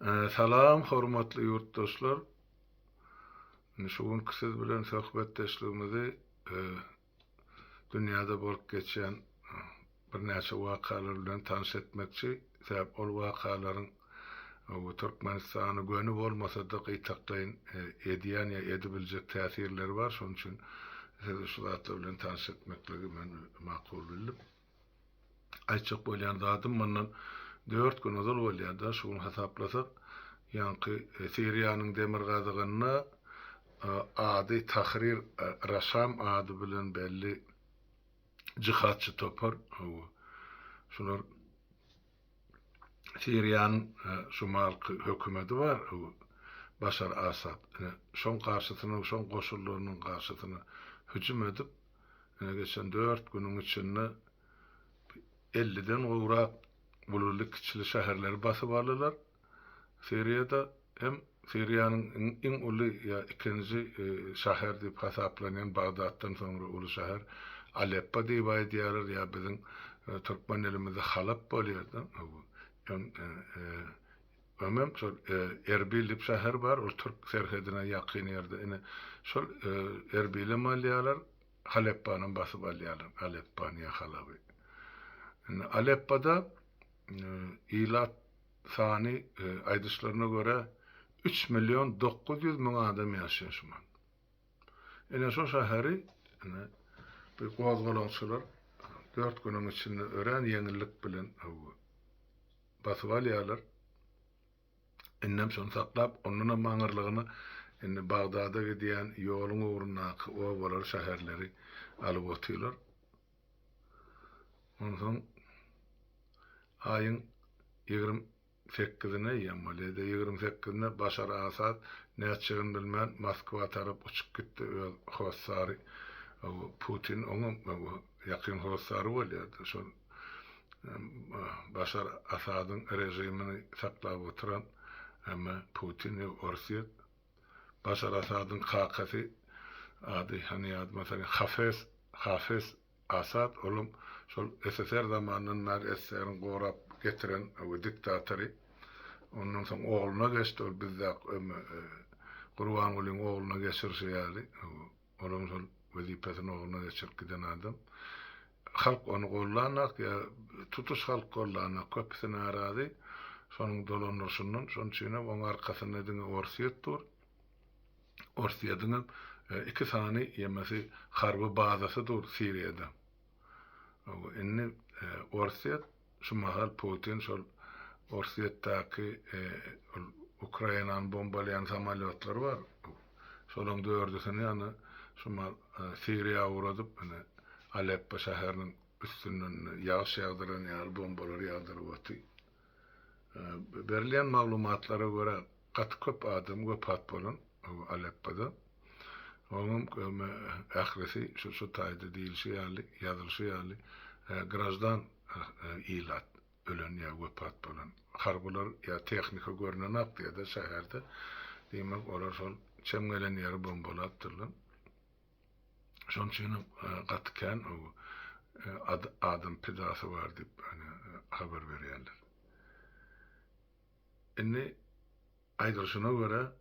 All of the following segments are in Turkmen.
Salam hormatly ýurtdaşlar. Indi şu günki siz bilen söhbetdeşligimizi dünýäde bolup geçýän birnäçe wakalar bilen tanyş etmekçi. Sebäp ol wakalaryň Türkmenistana göni bolmasa-da gytaklaýyn edýän ýa edibiljek täsirleri bar. Şonuň üçin sizi şu zatlar bilen tanyş etmekligi men makul bildim. Aýtjak bolýan zadym mundan dört gün ozal bolýar-da, şu gün hasaplasak, ýaňky Siriýanyň demirgazygynda ady Tahrir Raşam ady bilen belli jihadçy topar, hawa, şular Siriýanyň şu mahalky hökümeti bar, Başar Asad, ine, şoň garşysyna, şoň goşunlarynyň garşysyna hüjüm edip, ine, geçen dört günüň içinde elliden gowrak ululy-kiçili şäherleri basyp aldylar. Siriýada hem Siriýanyň iň uly ýa ikinji şäher diýip hasaplanýan Bagdatdan soňra uly şäher Aleppo diýip aýdýarlar ýa biziň türkmen dilimizde Halap bolýar-da. Hemem şol Erbil diýip şäher bar, ol türk serhedine ýakyn ýerde. Ine, şol Erbilem alýarlar, Haleppanam basyp alýarlar, Aleppany ýa Halaby. Indi Aleppoda ilat sany aýdyşlaryna görä üç million 900 müň adam ýaşaýar şu man. Ine şo şäheri ine bu gozgalaňçylar dört günüň içinde örän ýeňillik bilen basyp alýarlar. Indem şony saklap, ondanam aňyrlygyna indi Bagdada gidýän ýoluň ugrundaky obalary, şäherleri alyp otyrlar. Onsoň aýyň 28-ine ýa bolýa-da 28-ine Başar Asad nätjegini bilmän Moskwa tarap uçup gitdi öz hossary Putin oňam ýakyn hossary bolýardy şol Başar Asadyň režimini saklap oturan hemme Putin we Orsýet Başar Asadyň kakasy ady hany ýadyma salýan Hafez Hafez Asad olam şol SSR zamanyndan bäri SSR-iň gorap getiren we diktatory. Ondan soň ogluna geçdi ol bizdäki öme Gurbangulyň ogluna geçirişi ýaly. Olam şol wezipesini ogluna geçirip giden adam. Halk ony gollanok ýa tutuş halk gollanok köpüsi narazy şonuň dolandyryşyndan. Şonuň üçinem oň arkasynda diňe Orsýet dur. Orsýetiňem iki sany ýemesi harby bazasy dur Siriýada. Indi Orsýet şu mahal Putin şol Orsýetdäki ol Ukrainany bombalaýan samolýotlary bar. Şolaryň dördüsini ýany şu mahal Siriýa ugradyp, ine Aleppo şäheriniň üstünden ýagyş ýagdyran ýaly bombalary ýagdyryp otyr. Berilýän maglumatlara görä, gaty köp adam wepat bolan Aleppoda. Onuň ählisi şu şu taýda diýilişi ýaly, ýazylyşy ýaly graždan ilat ölen ýa wepat bolan. Harbylar ýa tehnika görnenok diýýär-de şäherde. Diýmek, olar şol çem gelen ýeri bombalapdyrlar. Şonuň üçin hem gaty kän adam pidasy bar diýip habar berýärler. Indi aýdylyşyna görä,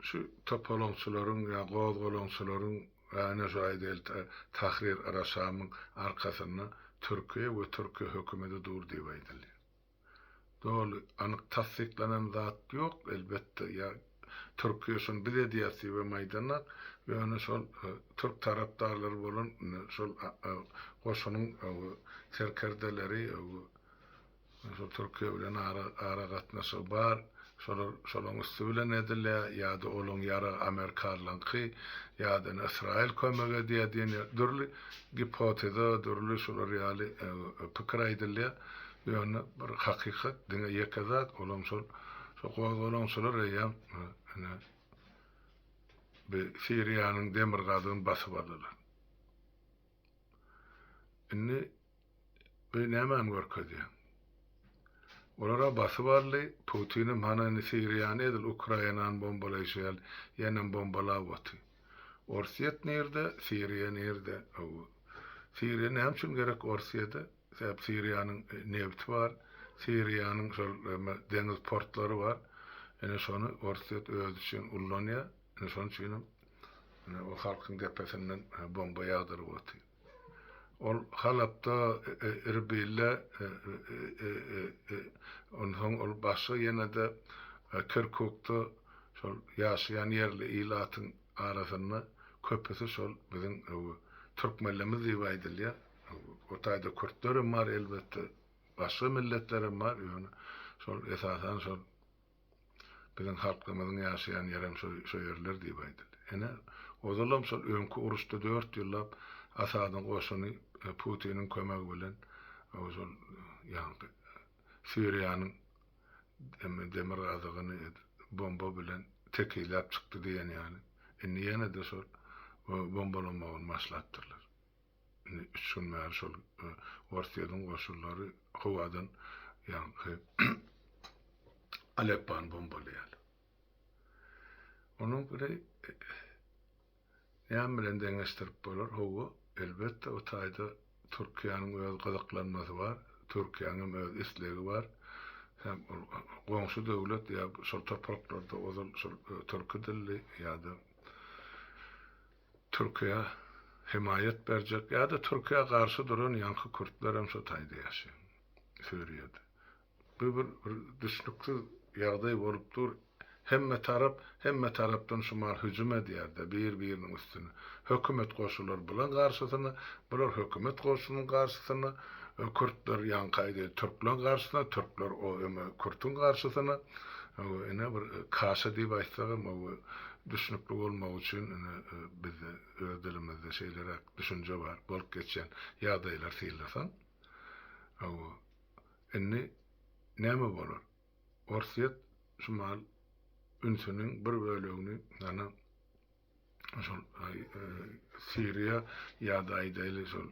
şu topalaňçylaryň ýa gozgalaňçylaryň ýa ine şu aýdaýly Tahrir Raşamyň arkasynda Türkiýe we Türkiýe hökümeti dur diýip aýdylýar. Doly anyk tassyklanan zat ýok, elbetde, ýa Türkiýe şuny biz edýäs diýibem aýdanok, ýöne şol türk tarapdarlary bolan şol goşunyň serkerdeleri şol Türkiýe bilen ara gatnaşygy bar, Şolar şolaň üsti bilen edilýär, ýa-da olaň ýaragy amerikanlaňky, ýa-da ine Ysraýyl kömek edýär diýen ýaly dürli gipoteza, dürli şular ýaly pikir aýdylýar. Ýöne bir hakykat diňe ýeke zat, olam şol şo gozgalaňçylar eýýäm ine bi Siriýanyň demirgazygyny basyp aldylar. Indi Bu nämäni görkezýär? Olar-a basyp aldy, Putinem hany indi Siriýany edil Ukrainany bombalaýşy ýaly ýenem bombalap oty. Orsýet nirde, Siriýa nirde? Hawa. Siriýa näme üçin gerek Orsýede? Sebäp Siriýanyň nebti bar. Siriýanyň şol deňiz portlary bar. Ine şony Orsýet özi üçin ullanýar. Ine şonuň üçinem ine o halkyň depesinden bomba ýagdyryp otyr. Ol Halapda, Irbilde, onsoň ol başga ýene-de Kirkukda şol ýaşaýan ýerli ilatyň arasynda köpüsi şol biziň türkmenlerimiz diýip aýdylýar. O taýda kürtlerem bar elbetde, başga milletlerem bar, ýöne şol esasan şol Biziň halkymyzyň ýaşaýan ýerem şo şo ýerler diýip aýdyldy. Ine, ozalam şol öňki uruşda dört ýyllap Asadyň goşuny Putiniň kömegi bilen şol ýaňky Siriýanyň demirgazygyny bomba bilen tekizläp çykdy diýen ýaly. Indi ýene-de şol bombalamagyny başlapdyrlar. Indi üç gün bäri şol Orsýetiň goşunlary howadan ýaňky Aleppony bombalaýarlar. Onuň biri näme bilen deňeşdirip bolar? Hawa, elbetde o taýda Türkiýäniň öz gyzyklanmasy bar, Türkiýäniň hem öz islegi bar. Hem ol goňşy döwlet ýa şol topraklarda ozal şol türki dilli ýa-da Türkiýä hemaýat berjek ýa-da Türkiýä garşy duran ýaňky kürtlerem şo taýda ýaşaýar. Suriýede. Bu bir bir düşnüksiz ýagdaý bolup dur. Hemme tarap hemme tarapdan şu mal hüjüm edýär-de bir-biriniň üstüne. Hökümet goşular bulaň garşysyna, bular hökümet goşunyň garşysyna, kürtler ýaňky aýdaýan türkleň garşysyna, türkler o öme kürtüň garşysyna. Ine bir kaşa diýip aýtsagam Düşnükli bolmagy üçin ine bizde öz dilimizde şeýleräk düşünje bar, bolup geçýän ýagdaýlary synlasaň, hawa, indi näme bolar? Orsýet şu mahal ünsüniň bir bölegini ana şol Siriýa ýa-da aýdaýly şol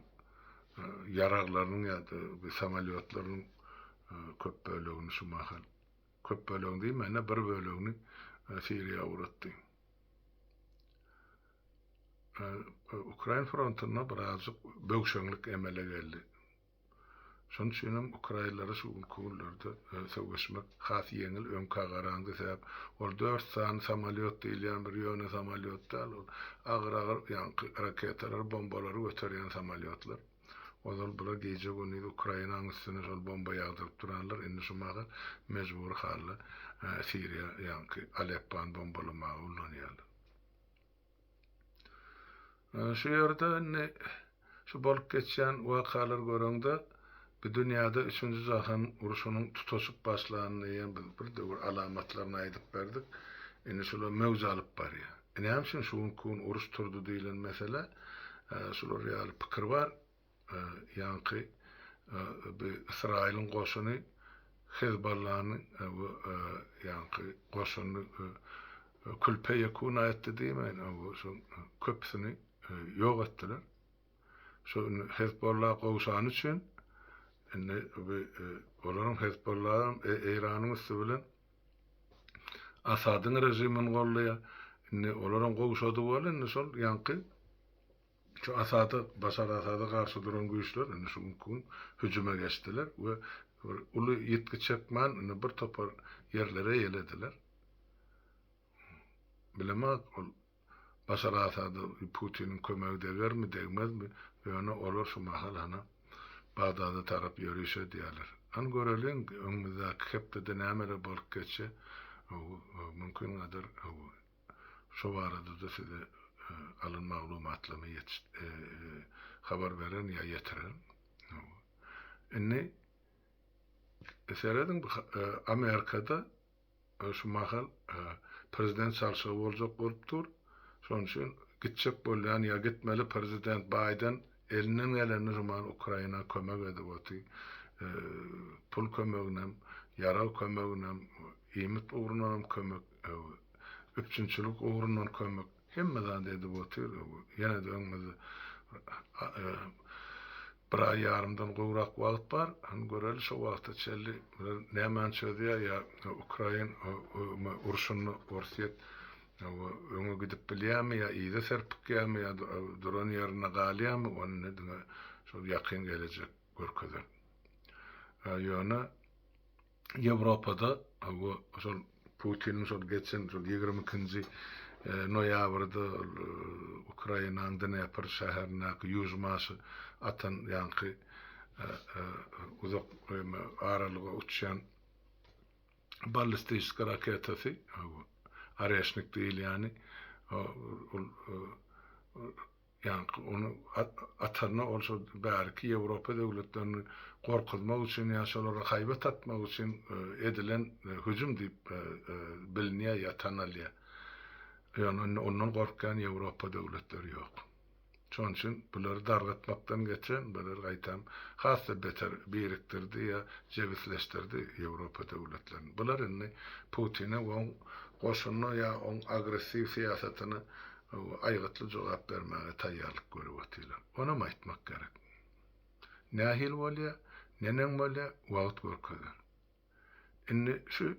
ýaraglarynyň ýa-da samolýotlarynyň köp bölegini şu mahal Köp bölegini diýmän-de, bir bölegini Siriýa ugratdy. Ukrain frontunda birazjyk böwşeňlik emele geldi. Şonuň üçin hem ukrainlere şu günki günlerde söweşmek has ýeňil öňkä garaňda, sebäp ol dört sany samolýot diýilýän bir ýöne samolýot däl, ol agyr-agyr ýaňky raketalary, bombalary göterýän samolýotlar. Ozal bular gije-gündiz Ukrainanyň üstüne şol bomba ýagdyryp duranlar, indi şu mahal mejbury halda Siriýa, ýaňky Aleppony bombalamaga ullanýarlar. Şu ýerde indi şu bolup geçýän wakalary göreňde, bu dünýäde üçünji jahan urşunyň tutaşyp başlanyny diýen biz bir döwür alamatlaryny aýdyp berdik. Indi şular möwç alyp barýar. Näme üçin şu günki gün uruş turdy diýlen mesele şular ýaly pikir bar. Ýaňky bu Ysraýylyň goşuny Hezbollanyň bu ýaňky goşunyny kül-peýekun etdi diýmeýin, şoň köpüsini ýok etdiler. Şu indi Hezbollah gowşany üçin indi bu olaryň Hezbollahyň Eýranyň üsti bilen Asadyň režimini goldaýar. Indi olaram gowşady weli indi şol ýaňky şu Asada, Başar Asada garşy duran güýçler indi şu günki gün hüjüme geçdiler we bir uly ýitgi çekmän indi bir topar ýerleri eýelediler. Bilemok ol Başar Asada Putiniň kömegi degermi, degmezmi, ýöne olar şu mahal hana Bagdada tarap ýöriş edýärler. Hany göreliň, öňümizdäki hepdede nämeler bolup geçje, mümkingadar şo barada-da size alan maglumatlarymy ýetiş habar bererin ýa ýetirerin. Indi serediň, Amerikada Şu mahal prezident çalşygy boljak bolup dur. Şonuň üçin gitjek bolýan ýa gitmeli prezident Baýden elinden gelenini şu mahal Ukraina kömek edip otyr. Pul kömeginem, ýarag kömeginem, iýmit ugrundanam kömek, üpjünçilik ugrundan kömek. Hemme zady edip otyr. Ýene-de öňümizde bir aý ýarymdan gowrak wagt bar. Hany göreli şo wagta çenli bular nämäni çözýär ýa Ukrain urşunda Orsýet öňe gidip bilýärmi ýa yza serpikýärmi ýa duran ýerinde galýarmy ony indi diňe şol ýakyn gelejek görkezer. Ýöne. Ýewropada şol Putiniň şol geçen şol 22-nji noýabrda Ukrainanyň Dnepr şäherindäki Ýužmaşy atan ýaňky uzak aralyga uçýan ballistiçki raketasy Oreşnik diýilýäni ol Ýaňky ony atanda ol şol bärki Ýewropa döwletlerini gorkuzmak üçin ýa şolara haýbat atmak üçin edilen hüjüm diýip bilinýär ýa tanalýar. Ýöne indi ondan gorkýan Ýewropa döwletleri ýok. Şonuň üçin bulary dargatmakdan geçen, bular gaýtam has-da beter birikdirdi ýa jebisleşdirdi Ýewropa döwletlerini. Bular indi Putine we oň goşunyna ýa oň agressiw syýasatyna aýgytly jogap bermäge taýýarlyk görüp otyrlar. Onam aýtmak gerek. Nähili bolýar, neneň bolýar, wagt görkezer. Indi şu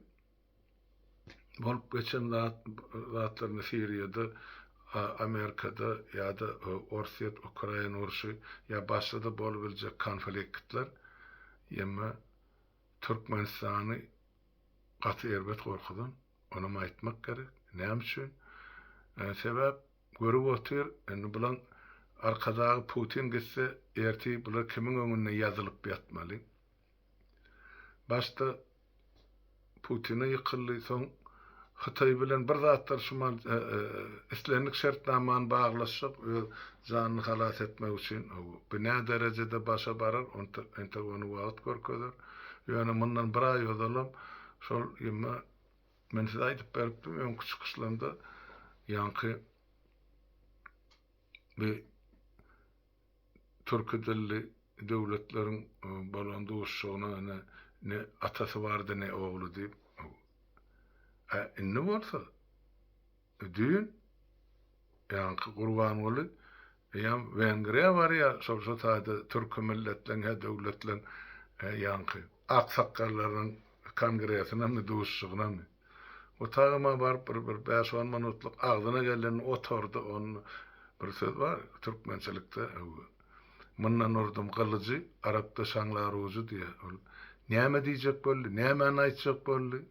bolup geçen zat zatlaryny Siriýada, Amerikada ýa-da Orsýet, Ukraina urşy ýa başga-da bolubiljek konfliktler ýa Türkmenistany gaty erbet gorkuzan. Onam aýtmak gerek. Näme üçin? Sebäp görüp otyr, indi bulaň Arkadagy Putin gitse, ertir bular kimiň öňünde ýazylyp ýatmaly? Başda Putine ýykyldy, soň Hytaý bilen bir zatlar şumal islendik şertnamany baglaşjak öz janyny halas etmek üçin. Bu nä derejede başa barar, entek ony wagt görkezer. Ýöne mundan bir aý ozalam şol ýyma men size aýdyp beripdim öňki çykyşlarymda ýaňky bir türki dilli döwletleriň bolan duşuşygyna ine ne atasy bardy ne ogly diýip. Ä indi bolsa Düýn ýaňky Gurbanguly eýýäm Wengriýa barýar, şol şo taýda türki milletleň hä döwletleň ýaňky aksakgallarynyň kongresinemi, duşuşygynamy. O tagama baryp bir bir bäş-on minutlyk agzyna gelenini otardy, onda bir söz bar türkmençilikde, Mundan urdum gylyjy, arapda şaňlar ujy diýýär. Ol näme diýjek boldy, nämäni aýtjak boldy?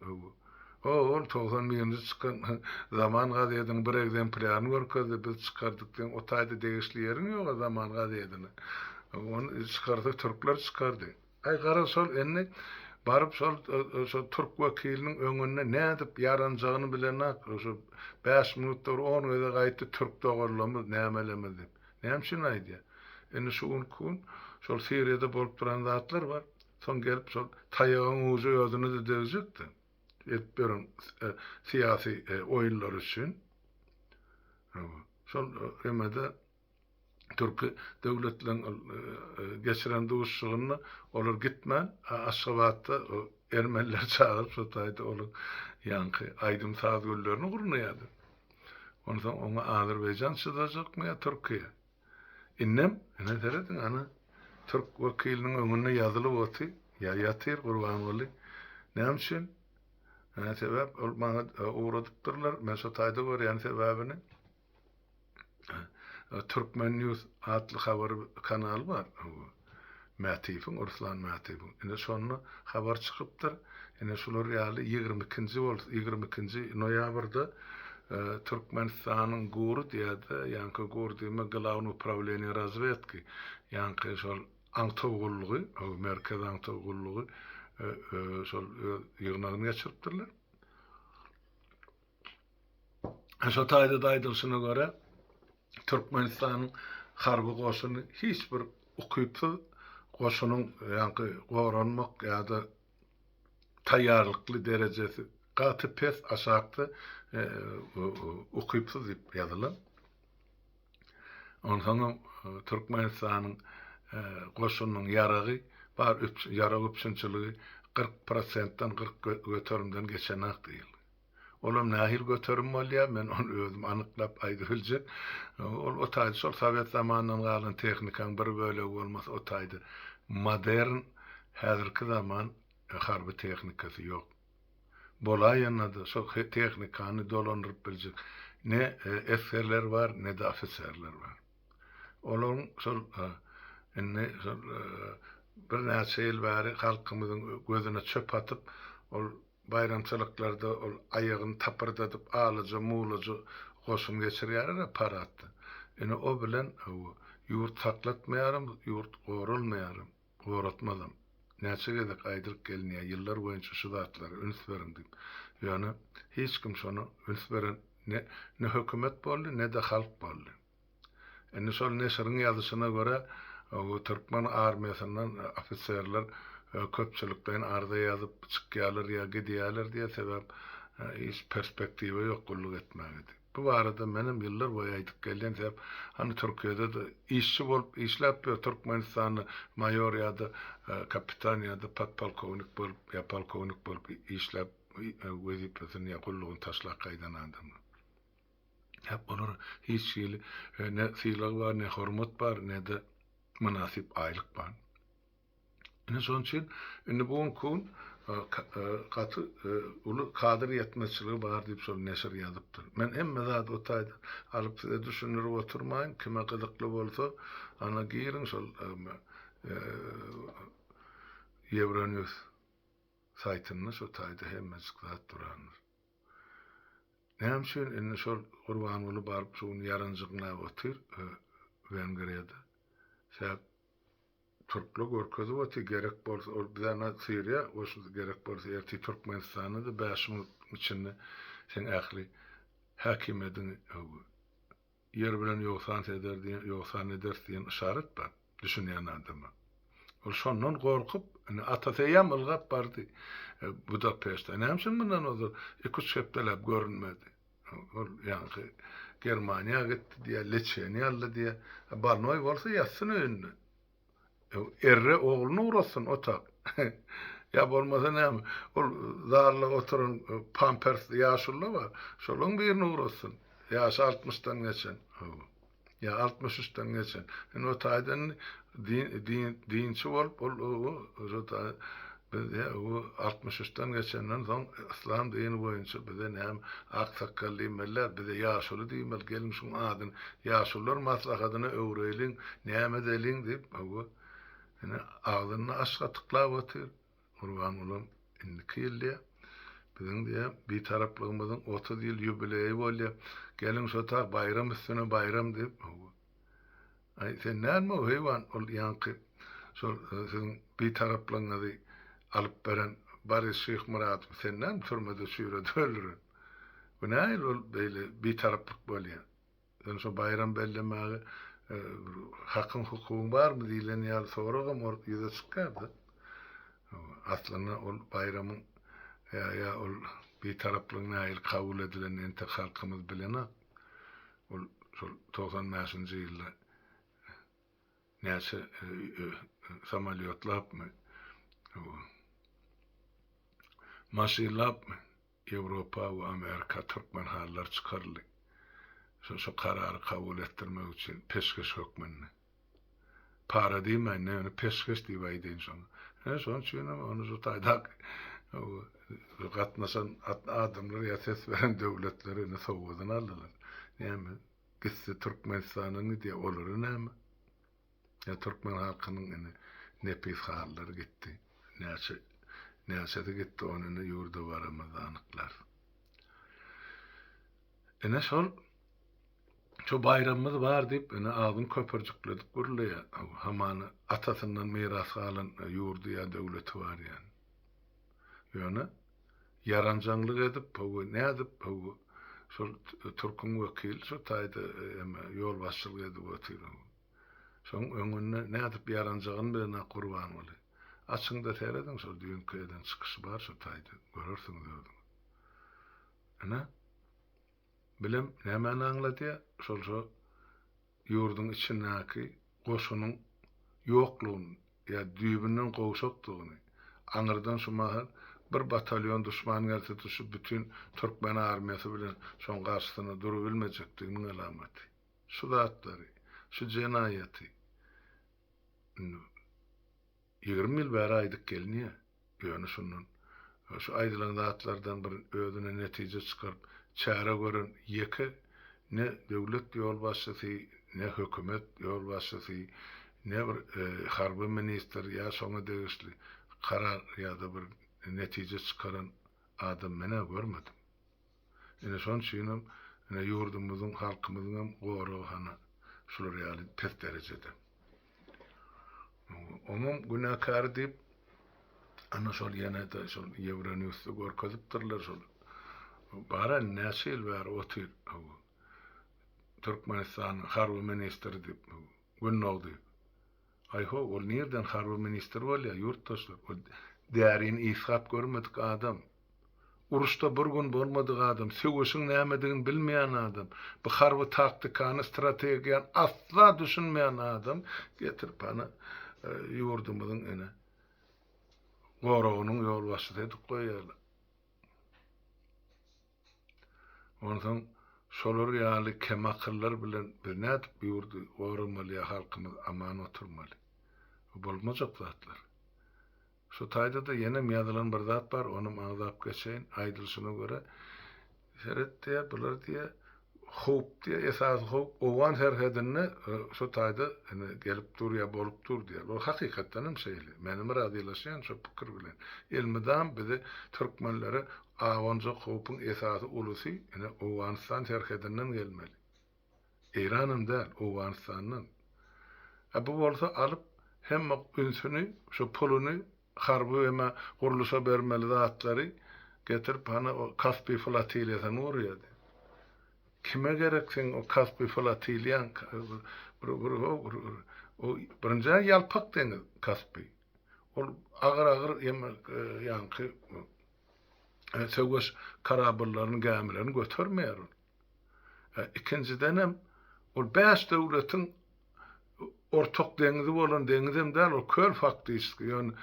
Ho, ol 91-nji çykan Zaman gazetiniň bir ekzemplýaryny görkezdi, biz çykardyk diýen, o taýda degişli ýeriň ýog-a Zaman gazetine. Ony çykarsa türkler çykardy. Aý garaz şol indi baryp şol şol türk wekiliniň öňünde nädip ýaranjagyny bilenok, şo bäş minutda bir on gezek aýtdy türk doganlarymyz nämelerimiz diýip. Näme üçin aýdýar? Indi şu günki gün şol Siriýada bolup duran zatlar bar. Soň gelip şol taýagyň ujy özüne-de degjekdi. Edip ýören syýasy oýunlary üçin. Şol emede türki döwletleriň geçiren duşuşygynda olar gitmän, Aşgabatda ermenileri çagyryp şo taýda olaň ýaňky aýdym-saz günlerini gurnaýardy. Onsoň oňa Azerbaýjan çydajakmy ýa Türkiýe? Indem, ine serediň, ana, türk wekiliniň öňünde ýazylyp oty, ýa ýatyr Gurbanguly. Näme üçin? Hä, sebäp ol maňa ugradypdyrlar, men şo taýda görýän sebäbini. Türkmen News atly habar kanaly bar. Mätiýewiň, Ruslan Mätiýewiň. Ine şonda habar çykypdyr. Ine şular ýaly 22-nji bolsa, 22-nji noýabrda Türkmenistanyň GUR diýýär-de, ýaňky GUR diýmek Glawnyý uprawleniýe razwedki, ýaňky şol aňtaw gullugy, Merkezi aňtaw gullugy şol öz ýygnagyny geçiripdirler. Şo taýda-da aýdylyşyna görä, Türkmenistanyň harby goşuny hiç bir ukypsyz goşunyň ýaňky goranmak ýa-da taýýarlykly derejesi gaty pes aşakda ukypsyz diýip ýazylan. Onsoňam Türkmenistanyň goşunynyň ýaragy bar ýarag üpjünçiligi 40 prosentden 40 göterimden geçenak diýildi. Olam nähili göterim bolýar, men ony özüm anyklap aýdybiljek. Ol o taýda şol sowet zamanyndan galan tehnikaň bir bölegi bolmasa o taýda modern häzirki zaman harby tehnikasy ýok. Bolaýanda-da şol tehnikany dolandyryp biljek ne esgerler bar, ne-de ofiserler bar. Olaryň şol indi şol. Birnäçe ýyl bäri halkymyzyň gözüne çöp atyp, ol baýramçylyklarda ol aýagyny tapyrdadyp alaja mulaja goşun geçirýärler-ä paradda. Ine o bilen ýurt saklatmaýaram, ýurt goralmaýaram, goratmazam. Näçe gezek aýdylyp gelinýär ýyllar boýunça şu zatlara üns beriň diýip. Ýöne hiç kim şona üns beren ne ne hökümet boldy, ne-de halk boldy. Indi şol neşiriň ýazyşyna görä, türkmen armiýasyndan ofiserler köpçülikleýin arza ýazyp çykýarlar ýa gidýärler diýýär, sebäp hiç perspektiwa ýok gulluk etmäge diýip. Bu barada menem ýyllar boýy aýdyp gelýän, sebäp hany Türkiýede-de işçi bolup işläp ýör, Türkmenistanda maýor ýa-da kapitan ýa-da podpolkownik bolup ýa polkownik bolup işläp wezipesini ýa gullugyny taşlap gaýdan adamlar. Hep olar hiç hili ne sylag bar, ne hormat bar, ne-de mynasyp aýlyk bar. Ine şonuň üçin indi bu günki gün gaty uly kadr ýetmezçiligi bar diýip şol neşir ýazypdyr. Men hemme zady o taýdan alyp size düşündirip oturmaýyn. Kime gyzykly bolsa, ana giriň şol Euronews saýtynda şo taýda hemmejik zat durandyr. Näme üçin indi şol Gurbanguly baryp şu gün ýaranjyňlap otyr Wengriýada? Sebäp türkle görkezip otyr gerek bolsa ol bize ana Siriýa goşuldy gerek bolsa ertir Türkmenistanda-da bäş minutyň içinde seň ähli häkimiýediňi Ýer bilen ýogsan eder diýen, ýogsan ederis diýen yşarat bar, düşünýän adama. Ol şondan gorkup, indi atasy eýýäm ylgap bardy Budapeşte. Näme üçin mundan ozal iki-üç hepdeläp görünmedi? Ol ýaňky Germaniýa gitdi diýýär, leçeniýe aldy diýýär. Bolnoý bolsa ýatsyn öýünde. Erre ogluny ugratsyn otag. Ýa bolmasa näme, ol zalda oturan pampersli ýaşuly bar, şolaň birini ugratsyn. Ýaşy altmyşdan geçen. Ýa 63-den geçen. Indi o taýdan din dinçi bolup ol o taý biz ýa o 63-den geçenden soň yslam dini boýunça bize näme ak sakgal diýmeliler, bize ýaşuly diýmeli, geliň şuň adyny ýaşulular maslahadyna öwreýliň, näme edeliň diýip, hawa, ine agzynda aş gatyklap otyr. Gurbangulam indiki ýyl diýýär, biziň diýýär, Bitaraplygymyzyň 30 ýyl ýubileýi bolýar, geliň şo ta baýram üstüne baýram diýip, hawa. Aý, sen näme o heýwan, ol ýaňky şol siziň bitaraplygyňyzy alyp beren Boris Şyhmyradow sen näme türmede çüýredip öldüren? Bu nähili ol beýle bitaraplyk bolýar? Sen şo baýram bellemäge bir hakyň hukugyň barmy diýlen ýaly soragam ýüze çykýar-da. Aslynda ol baýramyň ýa ol bitaraplygyň nähili kabul edilenini entek halkymyz bilenok. Ol şol 95-nji ýylda näçe samolýotlapmy, maşynlapmy Ýewropa we Amerika türkmen halylary çykaryldy. Şo şo karary kabul etdirmek üçin peşgeş hökmünde. Para diýmäýin, ýöne peşgeş diýip aýdaýyn şoňa. Ine şonuň üçin hem ony şu taýdaky gatnaşan adamlar ýa ses beren döwletler ine sowgadyny aldylar. Näme, gitse Türkmenistandan gidýär, olara näme? Ýa türkmen halkynyň ine nepis halylary gitdi. Näçe, näçesi gitdi, ony ine ýurda baramyzda anyklarys. Ine şol Şu baýramymyz bar diýip, ine agzyny köpürjikledip gürleýär. Hamana atasyndan miras galan ýurdy ýa döwleti bar ýaly. Ýöne ýaranjaňlyk edip, hawa, nädip, hawa, şol türküň wekili şo taýda eme ýolbaşçylyk edip otyr. Şoň öňünde nädip ýaranjagyny bilenok Gurbanguly. Açyň-da serediň şol düýnki eden çykyşy bar şo taýda, görersiňiz özüňiz. Ine. Bilem nämäni aňladýar, şol şo ýurduň içindäki goşunyň ýoklugyny ýa düýbünden gowşakdygyny, aňyrdan şu mahal bir batalýon duşman gelse-de şu bütin türkmen armiýasy bilen şoň garşysyna durubilmejekdiginiň alamaty. Şu zatlary, şu jenaýaty indi 20 ýyl bäri aýdyp gelinýär. Ýöne şundan, şu aýdylan zatlardan bir özüne netije çykaryp, çäre gören ýeke ne döwlet ýolbaşçysy, ne hökümet ýolbaşçysy, Ne bir harby ministr ýa şoňa degişli karar ýa-da bir netije çykaran adam men-ä görmedim. Ine şonuň üçinem ine ýurdumyzyň, halkymyzyň hem goragy hany şular ýaly pes derejede. Oňam günäkäri diýip ana şol ýene-de şol Ýewronewsde görkezipdirler şol bar-a indi näçe ýyl bäri otyr Türkmenistanyň harby ministri diýip Gündogdy. Aý-how, ol nirden harby ministr bolýar, ýurtdaşlar? Ol därini ysgap görmedik adam. Uruşda bir gün bolmadyk adam, söweşiň nämedigini bilmeýän adam, bu harby taktikany, strategiýany asla düşünmeýän adam getirip hany ýurdumyzyň ine goragynyň ýolbaşçysy edip goýýarlar. Onsoň şolar ýaly kemakyllar bilen biz nädip ýurdy goramaly ýa halkymyz aman oturmaly? Bu bolmajak zatlar. Şu taýda-da ýenem ýazylan bir zat bar, onam agzap geçeýin. Aýdylyşyna görä, seret diýýär, bular diýýär, howp diýýär, esasy howp owgan serhedinde şu taýda ine gelip dur ýa bolup dur diýýär. Ol hakykatdan hem şeýle. Menem razylaşýan şo pikir bilen. Elmydam bizi türkmenlere abanjak howpuň esasy ulusy ine Owganystan serhedinden gelmeli. Eýranam däl, Owganystandan. A bu bolsa alyp hemme ünsüni, şo puluny harby eme gurluşa bermeli zatlary getirip hany o Kaspi flotiliýasyny gurýardy. Kime gerek seň o Kaspi flotiliýaň bir bir o birinjä ýalpak deňiz Kaspi. Ol agyr-agyr eme ýaňky söweş korabllaryny, gämilerini götermeýär ol. Ikinjidenem ol bäş döwletiň ortak deňizi bolan deňizem däl, ol köl faktiçki. Ýöne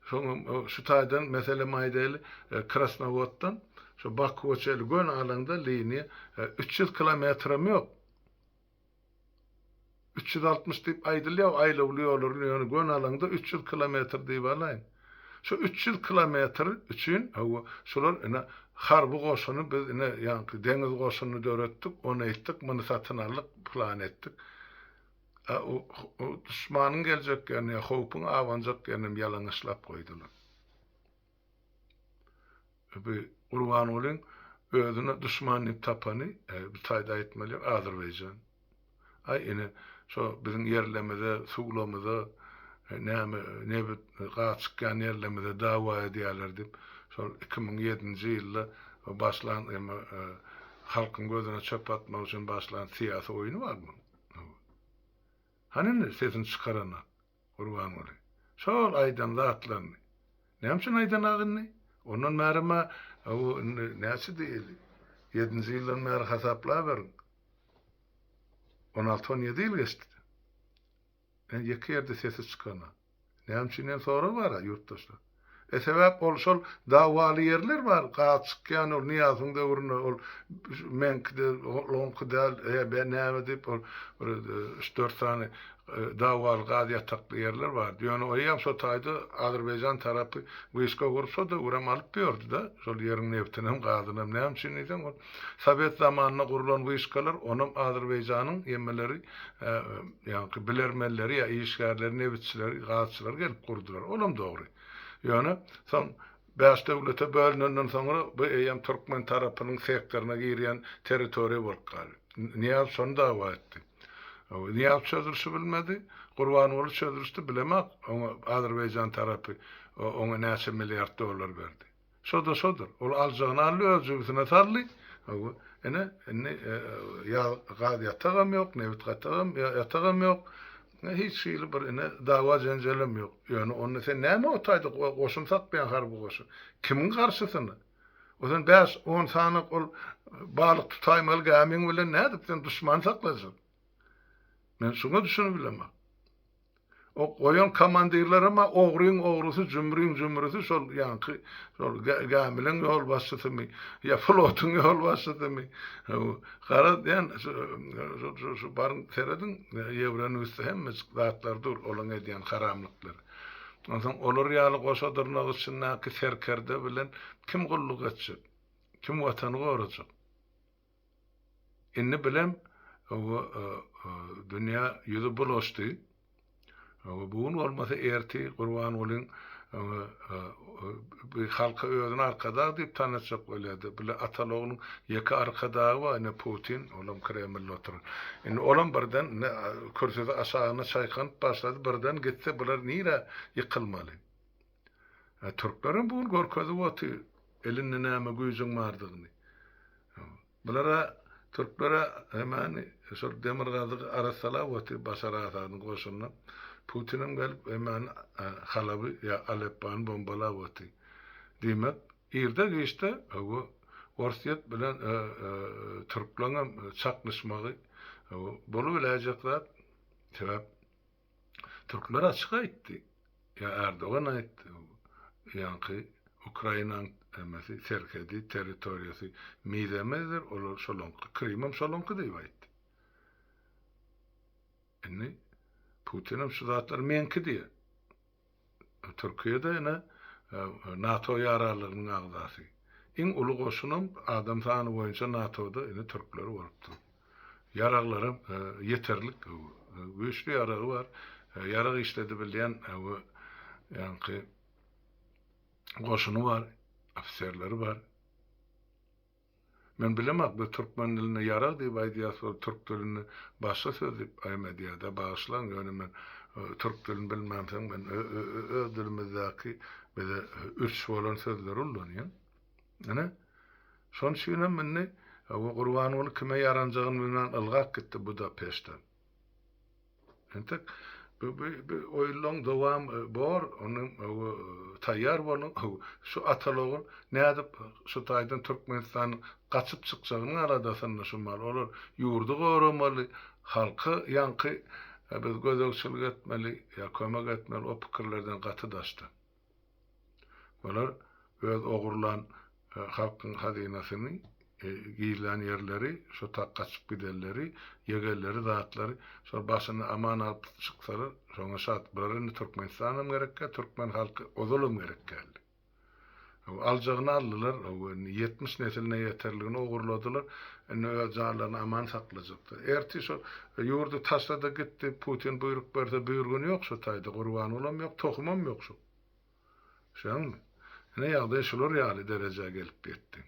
şoňam şu taýdan meselem aýdaýly, Krasnowoddan şu Bakuwa çenli göni alaňda liniýa 300 kilometrem ýok. 360 diýip aýdylýar aýlawly ýollaryny ýöne göni alaňda 300 kilometr diýip alaýyn. Şu 300 kilometr üçin hawa şular ine harby goşuny biz ine ýaňky deňiz goşunyny döretdik, ony etdik, muny satyn aldyk, plan etdik. A o duşmanyň geljek ýerini ýa howpuň abanjak ýerini hem ýalaňaçlap goýdular. Bu Gurbangulyň özüne duşman diýip tapany, bu taýda aýtmaly Azerbaýjan. Aý ine, şo biziň ýerlemize, suwlamyza, näme, nebit, gaz çykýan ýerlemize dawa edýärler diýip, şol 2007-nji ýylda başlan eme halkyň gözüne çöp atmak üçin başlan syýasy oýny bar munuň. Hany indi sesini çykaranok Gurbanguly. Şol aýdan zatlaryny. Näme üçin aýdanak indi? Ondan bärem-ä indi näçe diýeli? Ýedinji ýyldan bäri hasaplaberiň. On alty-on ýedi ýyl geçdi. Ýeke ýerde sesi çykanok. Näme üçin diýen sorag bar-a ýurtdaşlar. E sebäp ol şol dawaly ýerler bar, gaz çykýan ol Nyýazowyň döwründe ol meňki däl, ol oňky däl, e be näme diýip ol bir üç-dört sany dawaly gaz ýatakly ýerler bardy. Ýöne o eýýäm şo taýda Azerbaýjan tarapy wyşka gurup şo döwürem alyp ýördi-de, şol ýeriň nebtinem, gazynam. Näme üçin diýseň ol sowet zamanynda gurlan wyşkalar onam Azerbaýjanyň ýemeleri Ýaňky bilermenleri ýa işgärleri, nebitçileri, gazçylary gelip gurdular. Olam dogry. Ýöne soň bäş döwlete bölünenden soňra bu eýýäm türkmen tarapynyň sektoryna girýän territoriýa bolup galdy. Nyýazow şony dawa etdi. Nyýazow çözülişi bilmedi. Gurbanguly çözülişdi, bilemok, oňa Azerbaýjan tarapy oňa näçe milliard dollar berdi. Şo-da şodur. Ol aljagyny aldy, öz jübüsine saldy. Hawa, ine, indi ýag, gaz ýatagam ýok, nebit gatagam, ýatagam ýok. Hiç hili bir ine dawa-jenjelem ýok. Ýöne onda sen näme o taýda goşun saklaýaň, harby goşun? Kimiň garşysyna? O sen bäş-on sany ol balyk tutaýmaly gämiň bilen nädip sen duşmany saklajak? Men şuňa düşünip bilemok. O goýan komandirlerem-ä ogryň ogrusy, jümriň jümrüsi şol ýaňky şol gämileň ýolbaşçysymy ýa flotuň ýolbaşçysymy. Garaz diýen şu şu baryň serediň Ýewronewsde hemmejik zatlar dur olaň edýän haramlyklary. Onsoň olar ýaly goşa dyrnak içindäki serkerde bilen kim gulluk etjek? Kim watany gorajak? Indi bilem, dünýä ýüzi bulaşdy. Bu gün bolmasa ertir Gurbangulyň bu halka özüni arkadag diýip tanatjak bolýardy. Bile ataly ogluň ýeke arkadagy bar ine Putin, olam Kremlde oturan. Indi olam birden ine kürsüsi aşagyna çaýkanyp başlady, birden gitse bular nirä ýykylmaly. Türklerem bu gün görkezip otyr elinde näme güýjüň bardygyny. Bulara türklere hemani şol demirgazygy arassalap otyr Başar Asadyň goşunyna. Putinem gelip hemani Halaby ýa Aleppany bombalap otyr. Diýmek, irde-giçde bu Orsýet bilen türkleňem çaknyşmagy bolubiläýjek zat. Sebäp Türkler açyk aýtdy. Ýa Erdogan aýtdy. Ýaňky Ukrainaň hemmesi serhedi, territoriýasy mizemezdir, olar şolaňky, Krymam şolaňky diýip aýtdy. Indi Putinem şu zatlar meňki diýýär. Türkiýe-de ine NATO ýaranlygynyň agzasy. Iň uly goşunam adam sany boýunça NATO-da ine türkler bolup dur. Ýaraglaram ýeterlik, güýçli ýaragy bar. Ýarag işledibilýän we ýaňky goşuny bar, ofiserleri bar. Men bilemok biz türkmen dilinde ýarag diýip aýdýas ol türk dilinde başga söz diýip aým edýädä bagyşlaň ýöne men türk dilini bilmämsoň men öz dilimizdäki bize ürç bolan sözleri ullanýan. Ine şonuň üçinem indi Gurbanguly kime ýaranjagyny bilmän ylgap gitdi Budapeşden. Entek bu bu bu oýunlaryň dowam bor, onuň taýýar boluň. Şu ataly-ogul nädip şu taýdan Türkmenistanyň gaçyp çykjagynyň aladasynda şu mal. Olar ýurdy goramaly, halka ýaňky biz gözegçilik etmeli ýa kömek etmeli o pikirlerden gaty daşda. Olar öz ogurlan halkyň hazynasyny, gizlän ýerleri, şo tak gaçyp gidenleri, ýegenleri, zatlary şol başyny aman alyp çyksalar, şoňa şat. Bulara indi Türkmenistanam gerek däl, türkmen halky ozalam gerek däldi. Aljagyny aldylar, indi 70 nesiline ýeterligini ogurladylar, indi öz janlaryny aman saklajakdyr. Ertir şol ýurdy taşla-da git diýip Putin buýruk berse, buýurgany ýok şo taýda, Gurbangulam ýok, tohumam ýok şo. Düşýäňmi? Ine ýagdaý şular ýaly derejä gelip ýetdi.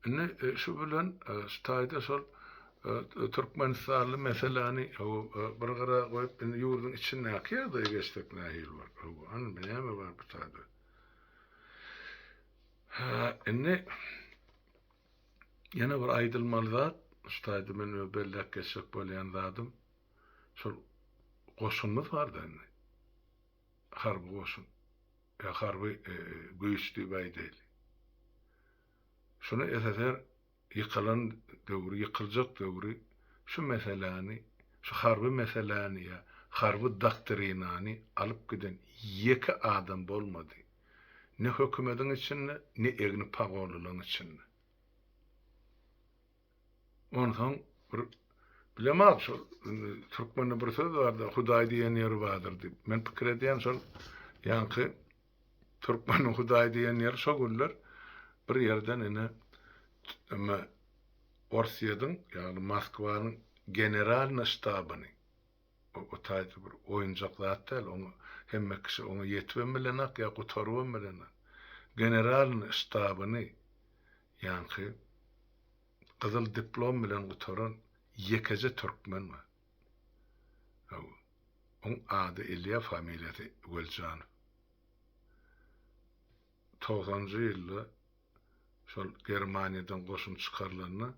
Indi şu bilen şu taýda şol türkmenistanly meseläni bir gyra goýup, indi ýurduň içindäki ýagdaýa geçsek nähili bolar? Hawa, hany näme bar bu taýda? Hä, indi ýene bir aýdylmaly zat, şu taýda men öz belläp geçjek bolýan zadym, şol goşunymyz bar-da indi. Harby goşun ýa harby güýç diýip aýdaýly. Şuny SSR ýykylan döwri, ýykyljak döwri şu meseläni, şu harby meseläni ýa harby doktrinany alyp giden ýeke adam bolmady. Ne hökümediň içinde, ne egni pagonlylaryň içinde. Onsoň bir bilemok şol türkmende bir söz barda Hudaý diýen ýeri bardyr diýip. Men pikir edýän şol ýaňky türkmeniň Hudaý diýen ýeri şo günler bir ýerden ine eme Orsýetiň ýagny Moskwanyň generalnyý ştabyny o taýda bir oýunjak zat däl oňa hemme kişi oňa ýetibem bilenak ýa gutarybam bilenak. Generalnyý ştabyny ýaňky gyzyl diplom bilen gutaran ýekeje türkmen bar. Hawa. Oň ady Ilýa, familiýasy Weljanow. Togsanjy ýylda şol Germaniýadan goşun çykarylanda,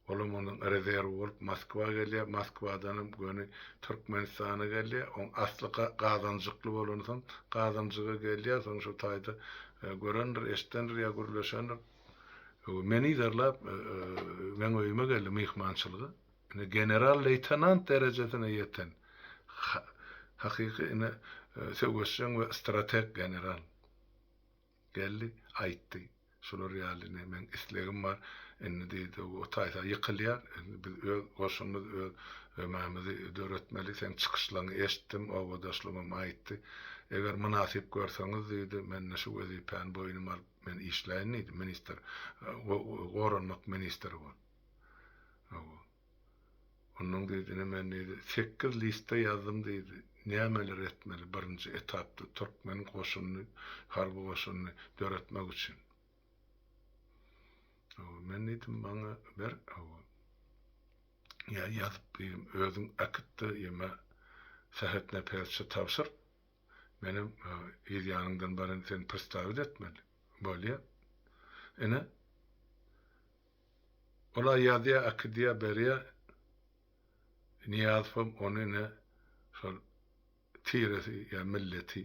olam onuň rezerwi bolup Moskwa gelýär, Moskwadanam göni Türkmenistana gelýär. Oň asly Gazanjykly bolansoň, Gazanjyga gelýär, soň şo taýda görendir, eşidendir ýa gürleşendir. Meni yzarlap, meň öýüme geldi myhmançylyga. Ine, general-leýtenant derejesine ýeten, hakyky ine, söweşjeň we strateg general geldi, aýtdy. Şular ýaly ine, meň islegim bar. Indi diýdi, o taýsa ýykylýar. Indi biz öz goşunymyz, öz ömämizi döretmeli. Seň çykyşlaryňy eşitdim, obadaşlarymam aýtdy. Eger mynasyp görseňiz diýdi, men-de şu wezipäni boýnuma alyp, Men işläýin diýdi, ministr, goranmak ministri bolup. Hawa. Onnoň diýdi, ine men diýdi, sekiz listde ýazdym diýdi, nämeler etmeli birinji etapda türkmen goşunyny, harby goşunyny döretmek üçin. Hawa, men diýdim, maňa ber, hawa. Ýa ýazyp diýdim, özüň äkit-de, ýeme Sähet Nepesçe tabşyr. Menem yz ýanyňdan baryn, seni pristawit etmeli. Bolýa. Ine, Ol-a ýazýa, äkidýä, berýä. Nyýazowam ony ine şol tiresi ýa milleti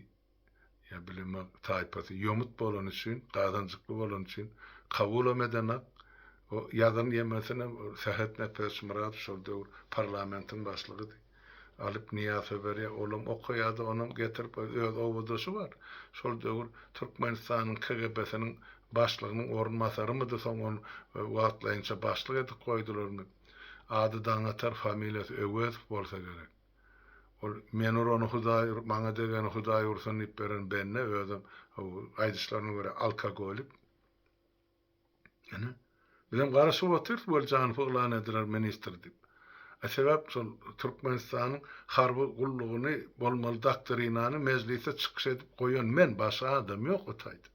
ýa bilemok taýpasy ýomut bolany üçin, gazanjykly bolany üçin kabulam edenak. O ýazan ýemesinem Sähet Nepesmyradow şol döwür parlamentiň başlygydy. Alyp Nyýazowa berýä, olam okaýa-da, onam getirip öz obadaşy bar. Şol döwür Türkmenistanyň KGB-siniň Başlygynyň orunbasarymydy, soň ony wagtlaýynça başlyk edip goýdularmy? Ady Daňatar, familiýasy Öwezow bolsa gerek. Ol Meni urany Hudaý, maňa degeni Hudaý ursun diýip beren bende, özem, aýdyşlaryna görä, alkogolik. Ine, bizem garaşyp otyrys, Weljanow yglan ediler ministr diýip. A sebäp şol Türkmenistanyň harby gullugyny bolmaly doktrinany mejlisde çykyş edip goýan men, başga adam ýok o taýda.